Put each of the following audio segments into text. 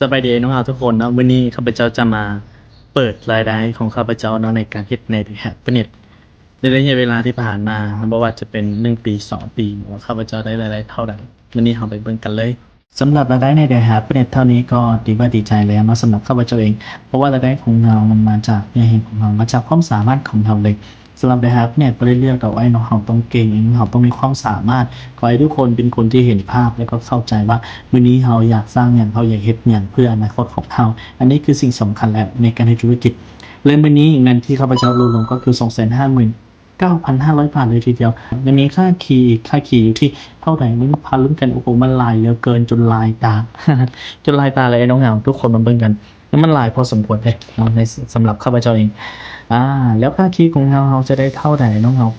ສະບາຍດີນ້ອງເຮົາທຸກຄົນເນາະ, ມື້ນີ້ຂ້າພະເຈົ້າຈະມາເປີດລາຍໄດ້ຂອງຂ້າພະເຈົ້າເນາະ ໃນການເຮັດໃນ Happiness ໃນໄລຍະເວລາທີ່ຜ່ານມາ ບໍ່ວ່າຈະເປັນໜຶ່ງປີ ສອງປີ ວ່າຂ້າພະເຈົ້າໄດ້ລາຍໄດ້ເທົ່າໃດ. ມື້ນີ້ເຮົາໄປເບິ່ງກັນເລີຍ. ສຳລັບລາຍໄດ້ໃນ The Happiness ເທົ່ານີ້ກໍຖືວ່າດີໃຈແລ້ວເນາະ ສຳລັບຂ້າພະເຈົ້າເອງ, ເພາະວ່າລາຍໄດ້ຂອງເຮົາມັນມາຈາກແຮງຂອງເຮົາ ມາຈາກຄວາມສາມາດຂອງເຮົາເລີຍ. ສຳລັບ The Happiness ບໍ່ໄດ້ເລືອກດອກວ່າເຮົາຕ້ອງເກັ່ງ, ເຮົາຕ້ອງມີຄວາມສາມາດ. ຂໍໃຫ້ທຸກຄົນເປັນຄົນທີ່ເຫັນພາບ ແລະ ກໍເຂົ້າໃຈວ່າມື້ນີ້ເຮົາຢາກສ້າງຫຍັງ, ເຮົາຢາກເຮັດຫຍັງເພື່ອອະນາຄົດຂອງເຮົາ. ອັນນີ້ຄືສິ່ງສຳຄັນແຫຼະໃນການເຮັດທຸລະກິດ. ແລະ ມື້ນີ້ເງິນທີ່ຂ້າພະເຈົ້າລົງກໍຄື ສອງແສນຫ້າໝື່ນເກົ້າພັນຫ້າຮ້ອຍບາດເລີຍທີດຽວ. ຍັງມີຄ່າຄີອີກ, ຄ່າຄີຢູ່ທີ່ເທົ່າໃດ? ມັນພາລຸ້ນກັນ, ໂອ້ໂຫ ມັນຫຼາຍເຫຼືອເກີນຈົນລາຍຕາ ຈົນລາຍຕາເລີຍນ້ອງເຮົາ. ທຸກຄົນມາເບິ່ງກັນ, ມັນຫຼາຍພໍສົມຄວນເດ້ເນາະ ໃນ ສຳລັບຂ້າພະເຈົ້າເອງ. ອາ ແລ້ວຄ່າຄີຂອງເຮົາ ເຮົາຈະໄດ້ເທົ່າໃດນ້ອງເຮົາ?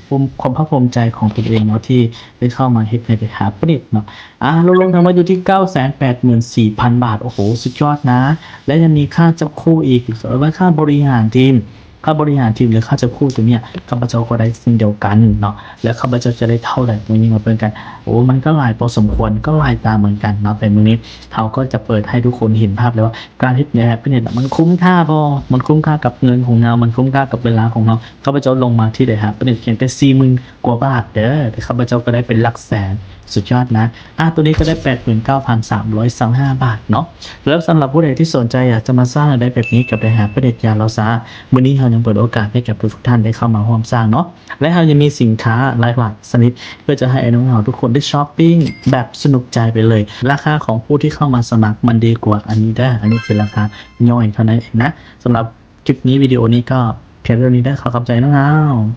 ຄວາມພາກພູມໃຈຂອງຕົນເອງເນາະ ທີ່ໄດ້ເຂົ້າມາເຮັດໃນ The Happiness ເນາະ. ອາ ລົງທັງໝົດຢູ່ທີ່ ເກົ້າແສນແປດໝື່ນສີ່ພັນບາດ. ໂອ້ໂຫ ສຸດຍອດນະ. ແລະ ຍັງມີຄ່າຈັບຄູ່ອີກ ຫຼືວ່າຄ່າບໍລິຫານທີມ, ຄ່າບໍລິຫານທີມ ຫຼື ຄ່າຈັບຄູ່ຕົວເນີ້ຍ ຂ້າພະເຈົ້າກໍໄດ້ເຊັ່ນດຽວກັນເນາະ. ແລ້ວຂ້າພະເຈົ້າຈະໄດ້ເທົ່າໃດ? ມື້ນີ້ມາເບິ່ງກັນ. ໂອ້ ມັນກໍຫຼາຍພໍສົມຄວນ, ກໍຫຼາຍຕາເໝືອນກັນເນາະ. ແຕ່ມື້ນີ້ເຮົາກໍຈະເປີດໃຫ້ທຸກຄົນເຫັນພາບແລ້ວວ່າ ການເຮັດໃນ Happiness ມັນຄຸ້ມຄ່າບໍ່? ມັນຄຸ້ມຄ່າກັບເງິນຂອງເຮົາ, ມັນຄຸ້ມຄ່າກັບເວລາຂອງເຮົາ. ຂ້າພະເຈົ້າລົງມາທີ່ The Happiness ພຽງແຕ່ສີ່ໝື່ນກວ່າບາດເດີ, ແຕ່ຂ້າພະເຈົ້າກໍໄດ້ເປັນຫຼັກແສນ. ສຸດຍອດນະ. ອາ ຕົວນີ້ກໍໄດ້ ແປດໝື່ນເກົ້າພັນສາມຮ້ອຍຊາວຫ້າບາດເນາະ. ແລ້ວສຳລັບຜູ້ໃດທີ່ສົນໃຈຢາກຈະມາສ້າງລາຍໄດ້ແບບນີ້ກັບ The Happiness ຢ່າລໍຊ້າ, ມື້ນີ້ເຮົາຍັງເປີດໂອກາດໃຫ້ກັບທຸກໆທ່ານໄດ້ເຂົ້າມາຮ່ວມສ້າງເນາະ. ແລະ ເຮົາຍັງມີສິນຄ້າຫຼາຍຫຼາຍຊະນິດ ເພື່ອຈະໃຫ້ນ້ອງເຮົາທຸກຄົນໄດ້ຊັອບປິງແບບສະໜຸກໃຈໄປເລີຍ. ລາຄາຂອງຜູ້ທີ່ເຂົ້າມາສະໝັກມັນດີກວ່າອັນນີ້ເດີ, ອັນນີ້ຄືລາຄາຍ່ອຍເທົ່ານັ້ນເອງນະ. ສຳລັບຄລິບນີ້ ວິດີໂອນີ້ກໍພຽງເທົ່ານີ້ເດີ. ຂໍຂອບໃຈນ້ອງເຮົາ.